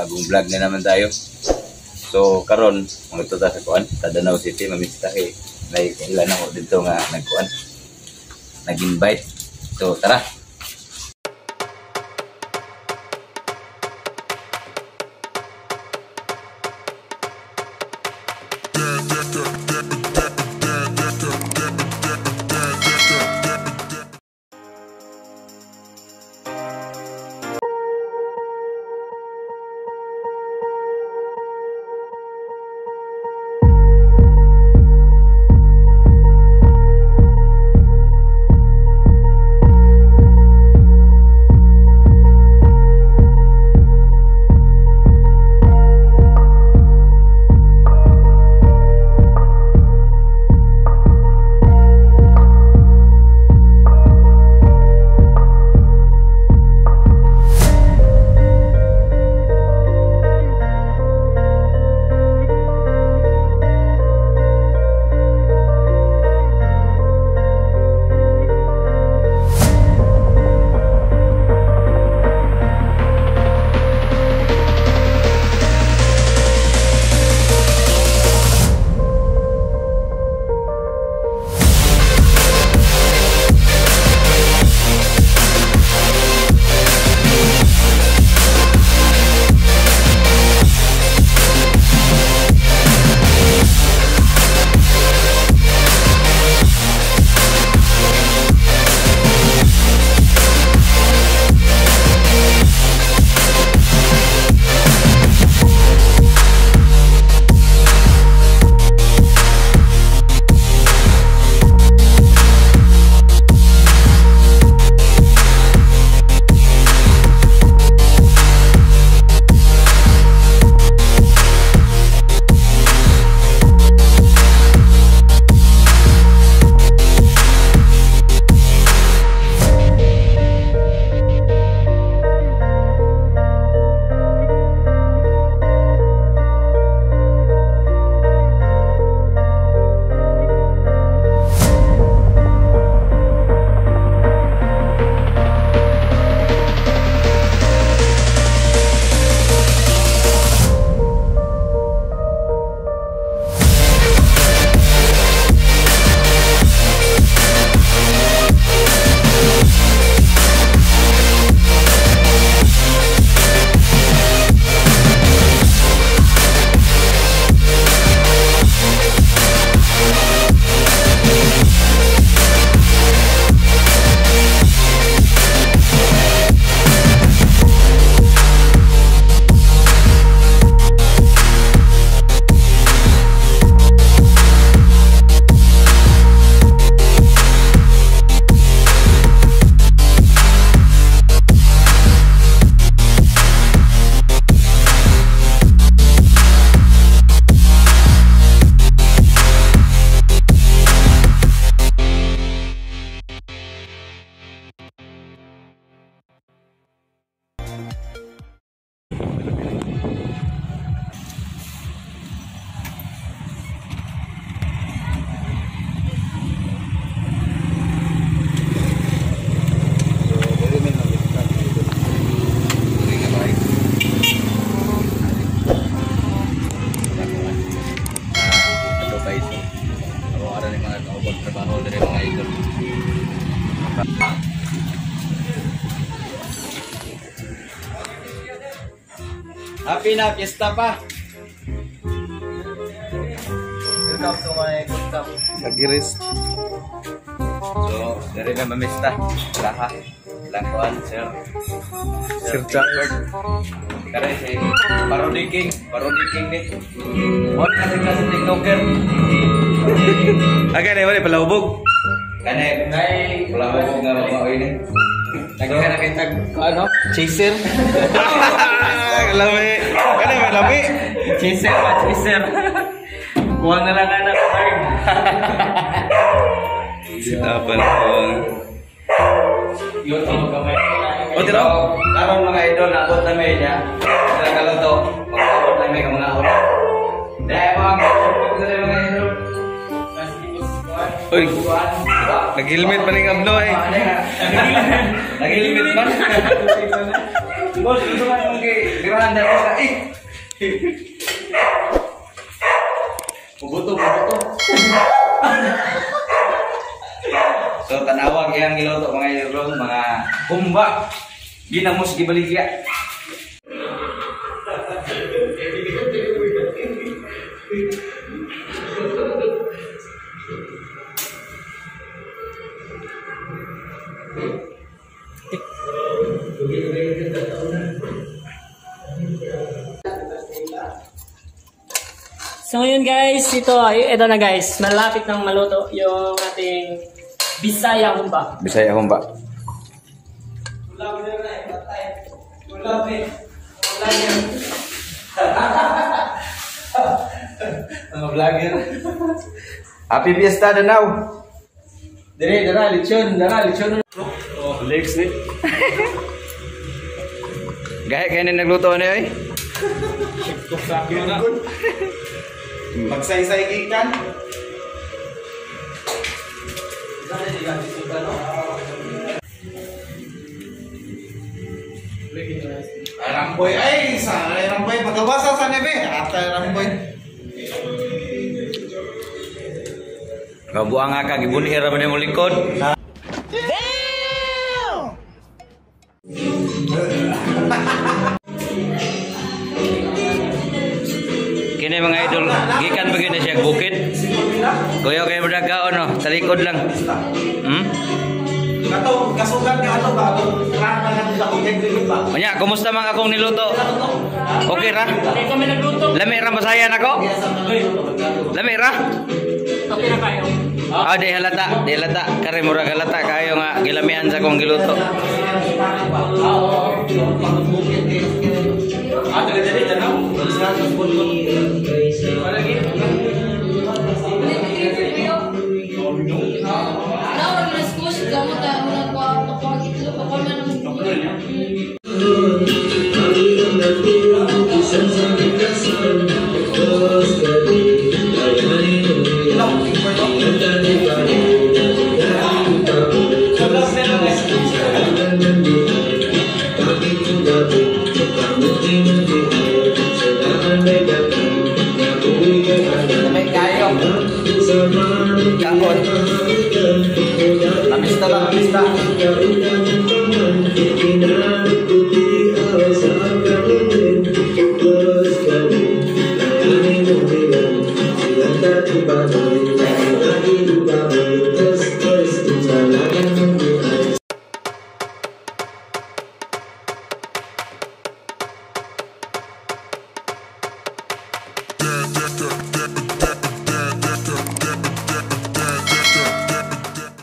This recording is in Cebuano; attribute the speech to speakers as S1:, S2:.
S1: Bagong vlog na naman tayo. So karon mangadto ta sa kuan, sa Danao City, mamista kay may ilan ako dito nga nagkuan, nag-invite. So tara. Happy na, fiesta pa! Welcome to my good cup.
S2: Nagiris.
S1: So, dari na mamista. Laha. Ilang kuan, sir.
S2: Sir Jack.
S1: Kare si Parody King. Parody King ni. Mo na si TikToker.
S2: Aga na wala palahubog.
S1: Kane, palahubog nga maoy ni.
S3: Nagkana na kitag ano? Chaser.
S2: Lami. Kane may lami.
S3: Chaser ba, chaser. Kuha na lang anak, Mark.
S2: Sitapan ko.
S3: Yun, ang gamay.
S2: O, tira.
S1: Karon mga idol, naabot na may niya. Sila kaluto. Mag-abot na may mga una. Dahil mga mga idol.
S2: Uy, nag-helmet pa ning abno eh.
S1: Nag-helmet man. Boss, gusto ka naman kay Birahan dati sa eh. Bubuto, bubuto. So tanawag iyang giluto mga idol, mga humba. Ginamos gibaligya.
S3: So ngayon guys, ito na guys, malapit nang maluto yung ating Bisaya humba.
S1: Bisaya humba.
S2: Mga vlogger.
S1: Happy Fiesta Danau.
S2: Dire, dara, lechon, dara, lechon. Oh, legs ni.
S1: Gahe kayo na nagluto ni oy.
S2: Tuk sa akin na.
S4: Magsaysay gikan. Ramboy ay sa ay Ramboy pagkabasa sa nebe at Ramboy.
S1: Kabuang nga ka gibunhi ra man mo likod. Damn! Kini mga idol, gikan pa gyud na siya bukid. Kuya kay mo no, sa likod lang.
S4: Kato kasugat nga ato ba ato rama nga sa kong ba.
S1: Unya, kumusta man akong niluto? Okay ra?
S3: Okay kami nagluto.
S1: Lami ra masayan ako? Lami ra?
S3: Okay na kayo.
S1: Ah, di halata, di halata. Kare mura halata kayo nga gilamian sa akong giluto.
S2: Ah, taga diri tanaw.
S1: Lamig kayo. Kaon. Lamista lang, lamista.